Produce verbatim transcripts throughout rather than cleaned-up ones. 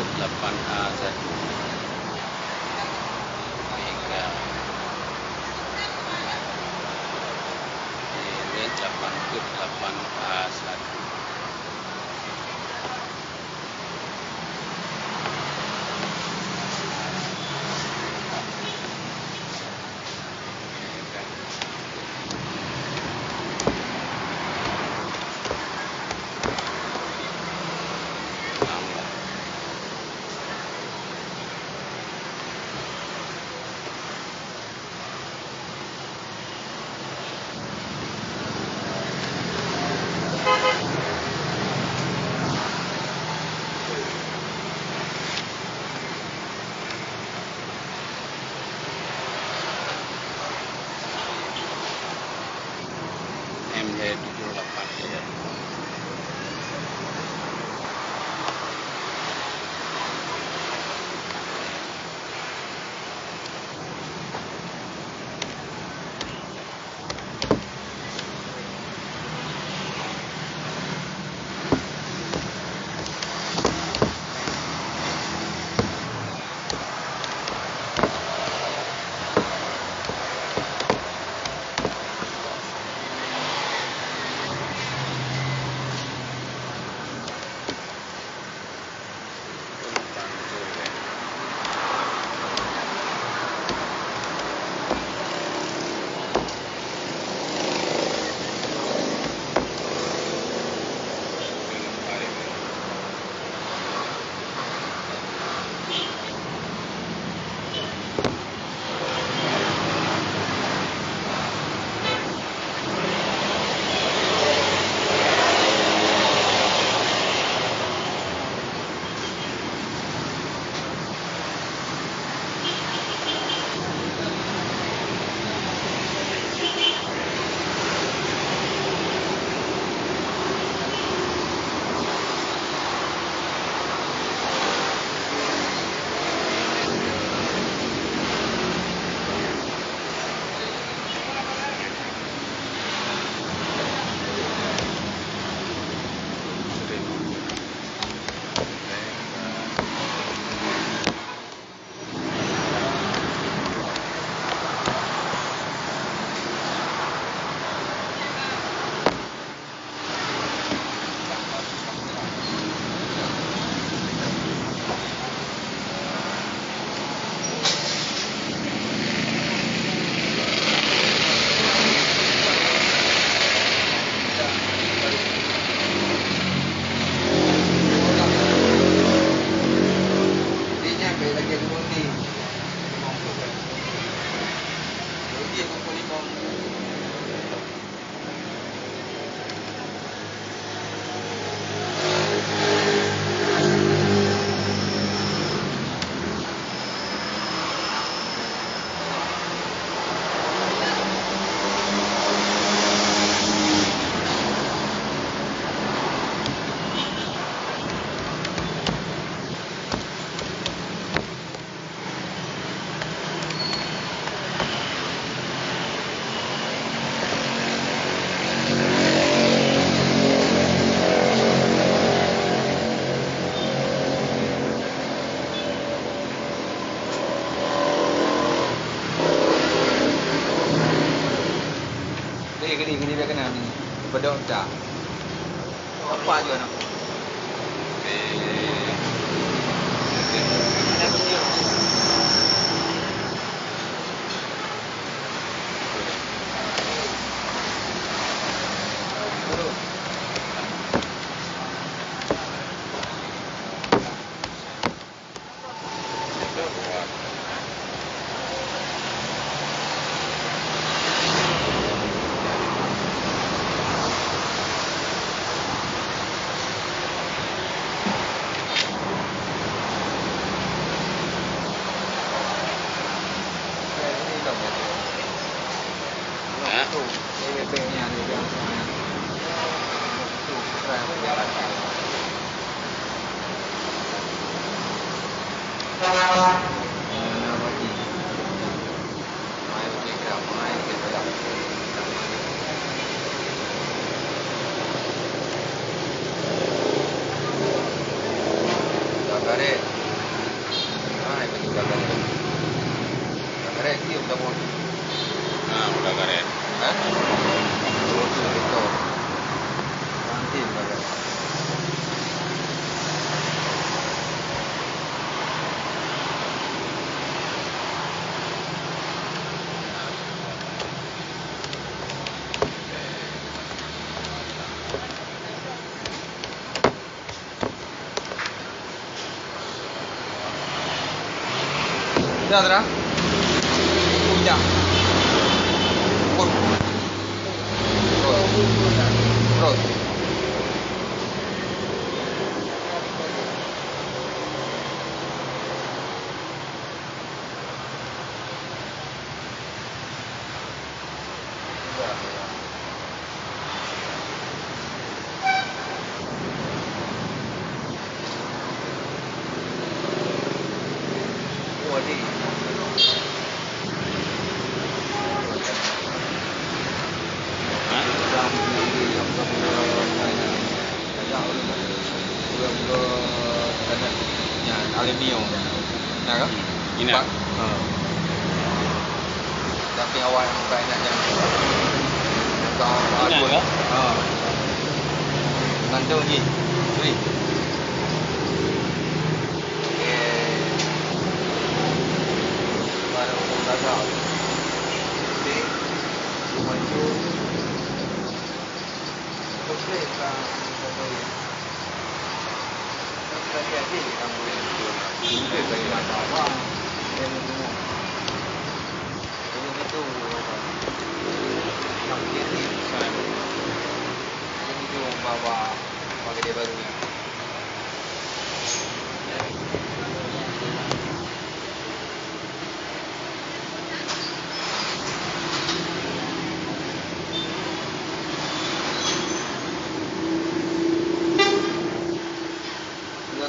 Delapan A satu. Mega. Red delapan, Kut delapan A satu. M H tujuh lapan. Deh, gini, gini dia kena ni. Bedok dah. Apa aja nak? Dah, dah. Udah. Terus. Terus. Aluminium. Nah, kan? Hmm. Inan. Bak, ha. Tapi awak yang bukan inan yang bukan inan, adun. Kan? Ha. Gantung je. Weh. Okey. Baru gagal. Okey. Maju.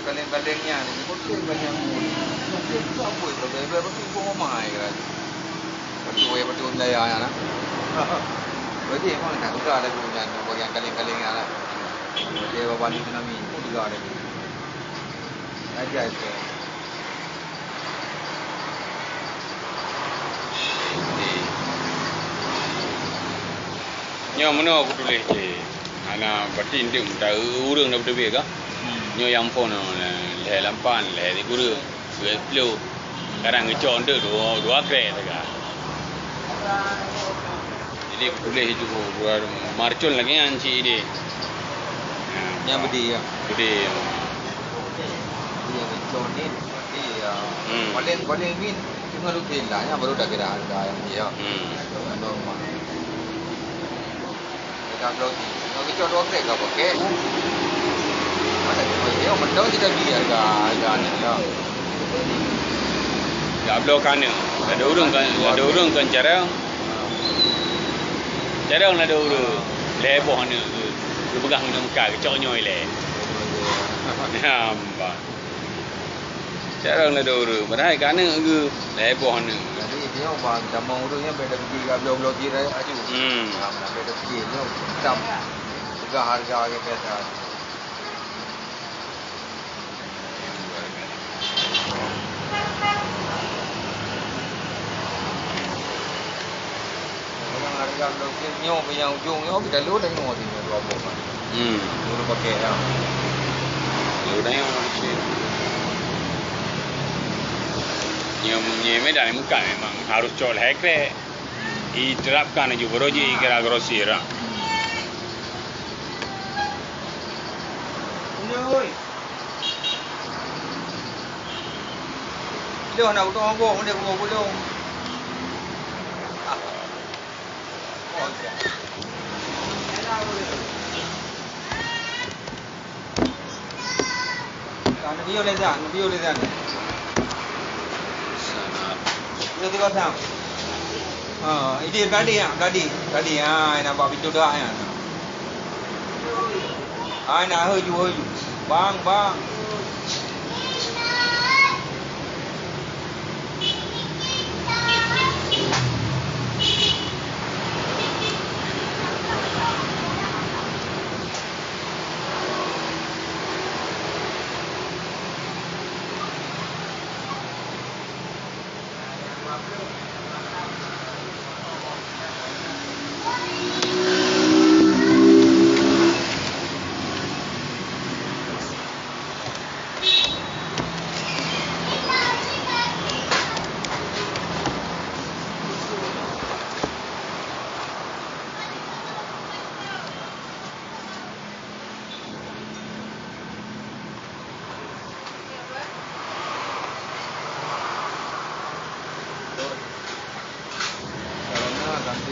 Kaleng-kaleng nyan, beutôi banyak. Beutôi tu apa itu? Beutôi tu kok mamai kan. Beutôi, beutôi daya nyan lah. Berarti memang nak juga ada guna bagian kaleng-kaleng nyan lah. Dia bak Bali tsunami pun juga ada guna. Aja itu. Nyoe meunoe kutuléh cit. Hana, berarti eunteuk meuta ureueng na beuteubiet kah? Hmm. Nyoe nyang phon lhèe lapan, lhèe sikureueng, sikureueng plôh. Kadang geucok eunteuk dua, dua krek teuka. Jadi kutuléh itu dua, marcon lagèe nyan cit idéh. Nyang beudé, ya? Beudé. Iya, geucok ni, berarti, ya. Hmm. Paling, paling min, cuma lukis lah, ya, baru dah kira harga yang dia. Hmm. Normal. Tiga belas ni. Kalau kita dua kali kau pakai. Mana tu? Dia mentong kita beli harga, harga ni, ya. Tiga belas kana. Ada ureueng kan, ada ureueng kan carông. Carông ada ureueng. Lhèe boh aneuk tu. Geupeugah ngon muka, geucok nyoe ilèe. Nampak. Carông na dua ureueng, padahai keu aneuk geuh, lhèe boh aneuk. Jadi, nyoe bang, tamong ureueng nyan bèk tapike ka bloe-bloe jih aju. Hmm. Nah, bèk tapike nyoe, hitam. Peugah hareuga lagèe biasa. Nyang hareuga bloe jih nyoe, nyang ujong nyoe, kita lôn dah nyoe, nyoe dua boh kan. Hmm. Baru pakai dah. Lôn dah nyoe. Nyoe, nyoe Medan ni bukan memang harus cok lhèe krek. Diterapkan aju baru jih kira grosir lah. Oi. Lôn nak utang boh, mana boh pulung. Ah. Oh, iya. Ka, neupiôh lé Zan, neupiôh lé Zan. Piôh tiga sam. Ha, idéh tadi ya, tadi. Tadi, ha, nampak pintu dah ya. Hai, na heuju, heuju. Bang, bang.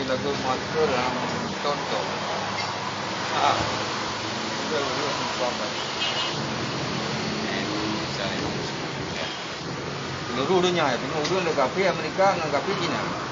Lagu masker yang tonton. Ah, udah, udah, udah. Eh, saya. Seluruh dunia, tengok ureueng le kafé Amerika ngon kafé Cina.